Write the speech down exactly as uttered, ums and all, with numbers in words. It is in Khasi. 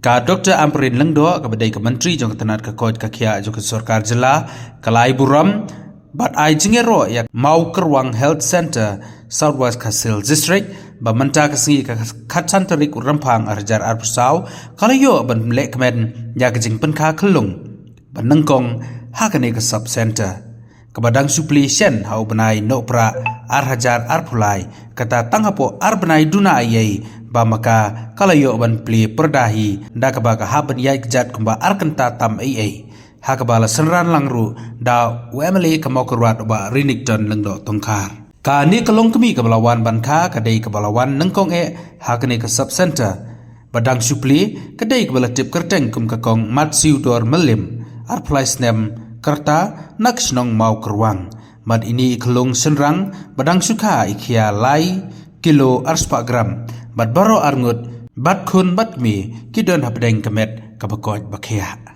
Ka Dr Ampareen Lyngdoh, kaba dei ka Myntri jong ka tnat ka koit ka khiah jong ka sorkar jylla, ka la ai burom bad ai jingïaroh ïa Mawkyrwang Health Centre, South West Khasi Hills District, ba mynta ka sngi ka khatsan tarik u Rymphang arhajar arphew saw ka la ïoh ban lehkmen ïa ka jingpynkha khyllung ba nyngkong ha kane ka sub centre, kaba dang shu plie shen ha u bnai Nohprah arhajar arphew lai, kata tang hapoh ar bnai duna eiei ba ma ka ka la ïoh ban plie pyrda hi, da kaba ka hap ban ïaid kjat kumba ar kynta tam eiei, ha kaba la synran lang ruh da u MLA ka Mawkyrwat, u Bah Rinikton Lyngdoh Tongkhar. Kane ka longkmie kaba la wan ban kha ka dei kaba la wan nyngkong eh ha kane ka sub centre, ba dang shu plie ka dei kaba la tip kyrteng kum ka Kong Matsiewdor Mylliem, arphew lai snem ka rta, na ka shnong Mawkyrwang. Bad ine i khyllung shynrang ba dang shu kha i khia lai kilo arspah gram, bad baroh arngut, bad khun bad kmie, ki don hapdeng ka met kaba koit ba khiah.